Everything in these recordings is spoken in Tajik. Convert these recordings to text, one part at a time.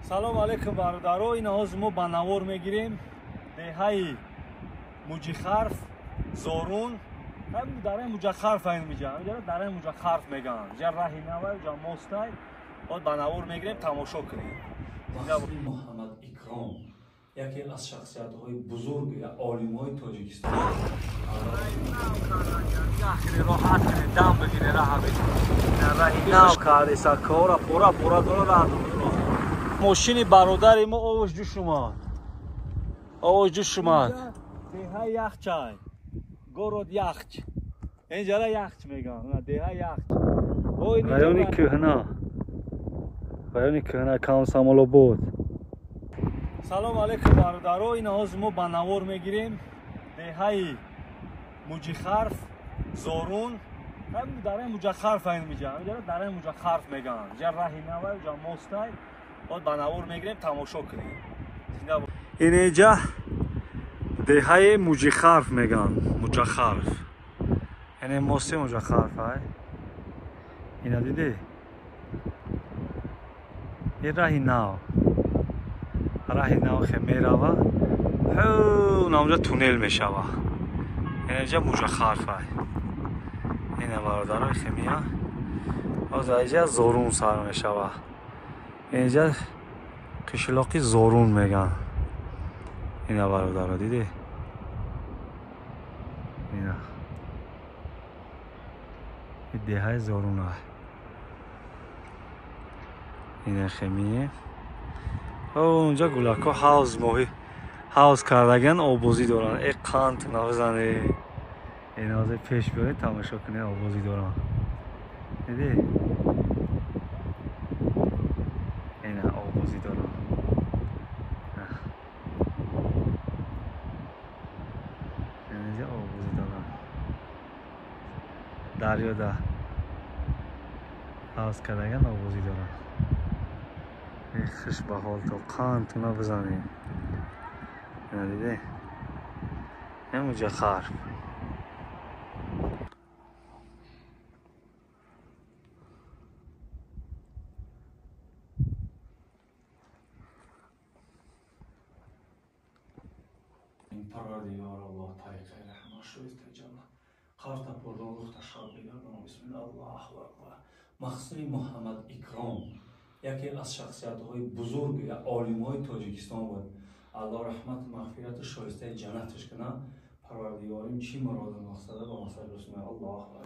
Салом алейкум бародаро, ин ҳозир мо ба навор мегирем деҳаи Муҷихарф, Зорун. Дараи Муҷахарф айн миҷа, дараи Муҷахарф меган. Ҷа раҳи навай, ҷа мостай. Баъд ба навор мегирем, тамошо кунем. Муҳаммад Икром яке аз шахсиятҳои бузург ва олимҳои Тоҷикистон. Роҳат кунед, дам бигиред, раҳа бигиред. Раҳи нав кардеса, кора пора пора дора раҳ. Мошини бародари мо овош ҷӯш омад. Овош ҷӯш омад. Деҳаи Яхчай. Город Яхч. Инҷара Яхч меган. Деҳаи Яхч. Райони кӯҳна. Райони кӯҳна Комсомолобод. Салом алейкум бародаро, ин ҳозир мо ба навор мегирем деҳаи Муҷихарф, Зорун. Дараи Муҷахарф айн миҷа, дараи Муҷахарф меган. Ҷа раҳи навай, ҷа мостай. Баъд ба навор мегирем, тамошо кунем. Ин инҷа деҳаи Муҷихарф меган, Муҷахарф. Яъне мости Муҷахарф ай. Ина дидӣ? Ин раҳи нав. Раҳи нав хе мерава, ҳу, онҷа туннел мешава. Инҷа Муҷахарф ай. Ина бародарои хемия. Боз инҷа Зорун сар мешава. Инҷа қишлоқи Зорун меган. Ина бародаро дидӣ? Ина. Ин деҳаи Зорун ай. Ина хемие. Онҷа гулакҳо ҳавз моҳӣ ҳавз кардаган, обозӣ доранд. Э қанд навзане. Ина ҳозир пеш биёед тамошо кунед, обозӣ доранд. Дидӣ? Ина обозӣ доранд. Инҷа обозӣ доранд. Дарёда ҳавз кардаган, обозӣ доранд. Хуш ба ҳол то қандтуна бизанем. Ина дидӣ? Ин Муҷахарф. Парвардигор Аллоҳ тариқаи раҳмат шоиста ҷаннат. Қарта пурдон рухта шаб бигардон. Бисмилла Аллоҳу акбар. Махсуми Муҳаммад Икром яке аз шахсиятҳои бузург ва олимҳои Тоҷикистон буд. Аллоҳ раҳмату мағфирату шоистаи ҷаннаташ кунад. Парвардигорим чӣ муроду мақсада ба мақсад расонад. Аллоҳу акбар.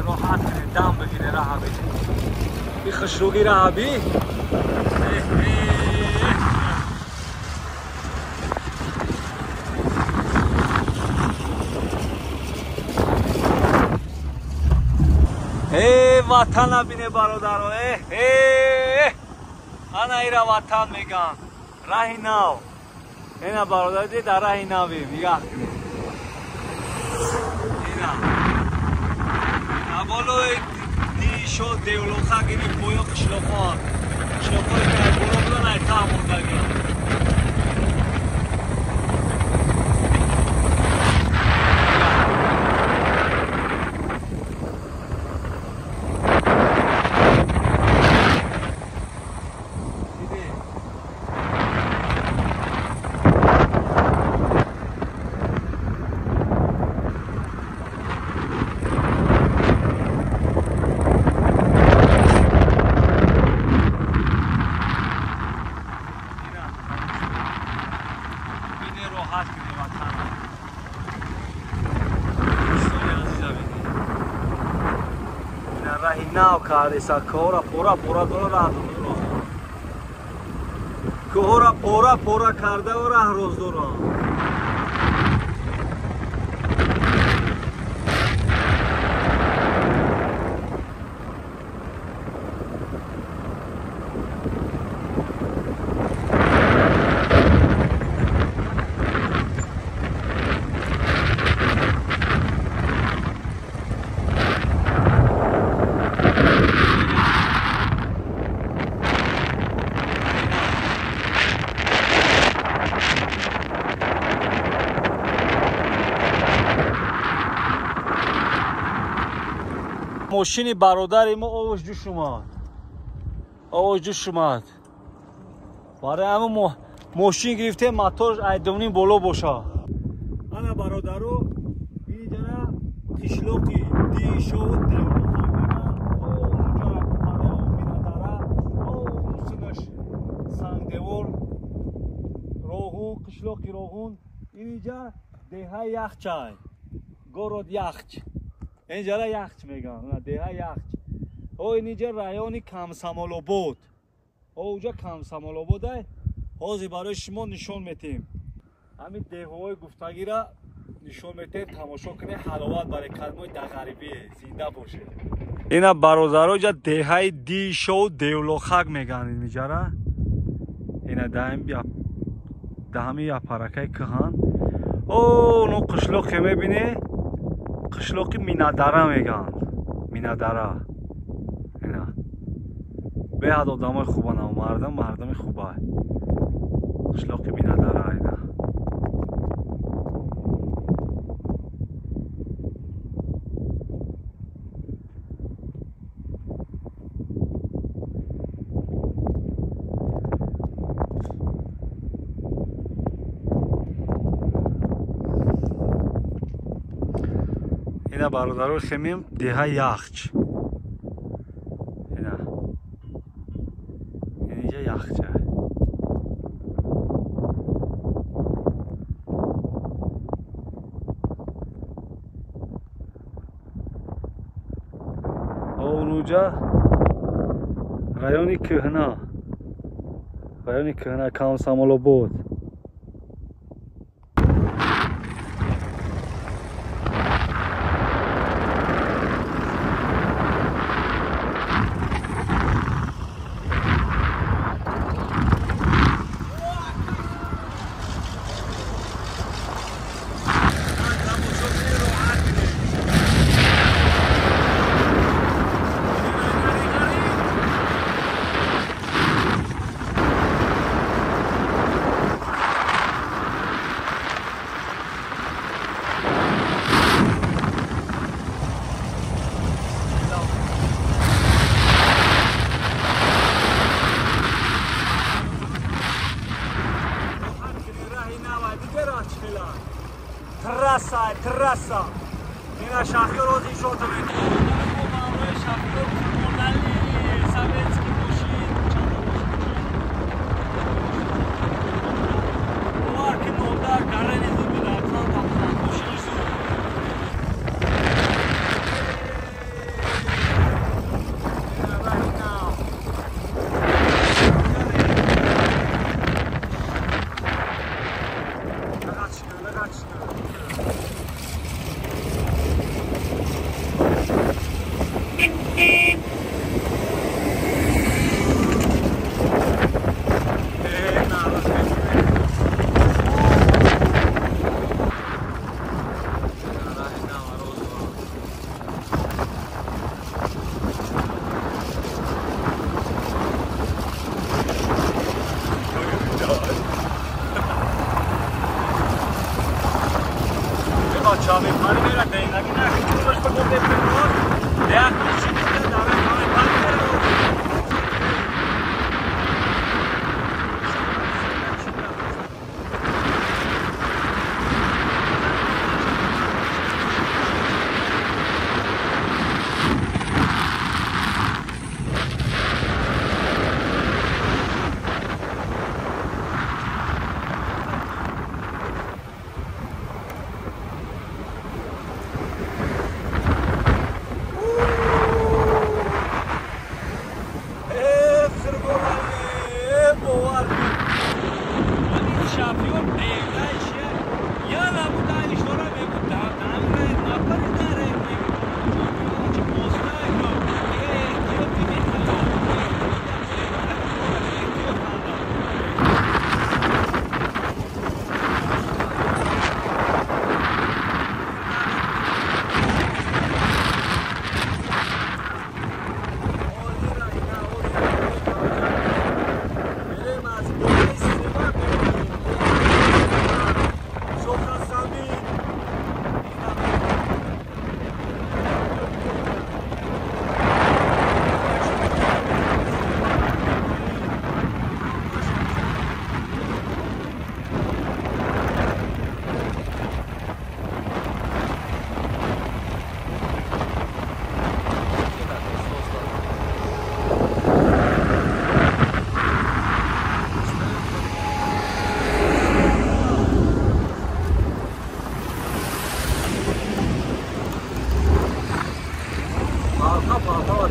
роҳат кунед, дам бигиред, раҳа бигиред. И хушруги раҳа би. Э ватана бине бародаро, э ана ира ватан меган. Раҳи нав. Ина бародар, дар раҳи навем, нигоҳ кунед. Ина болои дишо девлоха гири поё қишлоқҳо. Қишлоқҳое ки аз боло будан ай таҳ мондагианд. Роҳат кунед ватана. Дӯстони азиза бинед. Ина раҳи нав кардеса, кора пора пора дора раҳ доранд. Кӯҳора пора пора карда раҳ роз доранд. Мошини бародари мо овош ҷӯш омад. Овош ҷӯш омад. Барои ҳамин мошин гирифтем, моторш айдумним боло боша. Ана бародаро, инҷара қишлоқи Дишову Девлохак мегӯянд. Онҷа паро Минадара, синаш Сангдевор, Роғун, қишлоқи Роғун. Инҷа деҳаи Яхчай, город Яхч. Инҷара Яхч мегӯянд, деҳаи Яхч. О инҷа райони Камсамолобод. Оҷа Камсамолободай. Ҳозир барои шумо нишон метем. Ҳамин деҳаҳои гуфтагира нишон метем, тамошо кунед, ҳаловат барои калимаи дағарибӣ, зинда бошед. Ина бародаро, ҷа деҳаи Дишову Девлохак мегӯянд инҷара. Ина даҳами япаракаи кӯҳан. О, но қишлоқе мебине, қишлоқи Минадара мегӯянд. Минадара. Ина беҳад одамои хубанд, мардум, мардуми хуба. Қишлоқи Минадара ина. Ина бародаро хемим деҳаи Яхч. Ина. Инҷа Яхча. Онуҷа райони кӯҳна. Райони кӯҳна Камсамолобод. Трасса, трасса. Ина шахтёр ҳозир ишота мекунад. Барои шахтёр модели советский мошин, чанда мошин. Бовар ки нодар гарани зуд буда, чанда мошини зуд.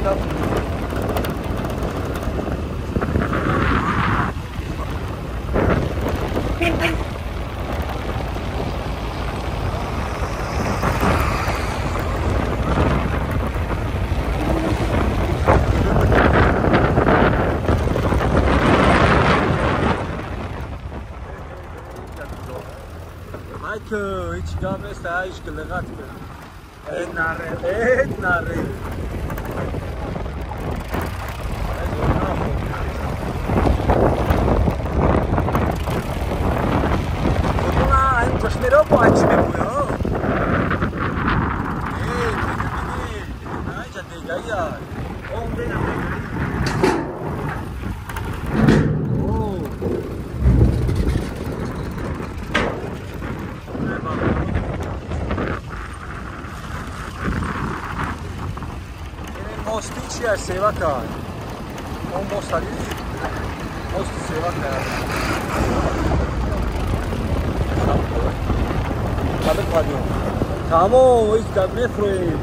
Ака. هیچ گام نیست، هیچ لغت کنم. نره نره. کشمیرا با چی میگویا؟ ای دیگه نه دیگه یا اون دیگه мости чи аст? Севака. Он мост ади? Мости Севака. Тамом, ҳеҷ гап мефурӯем.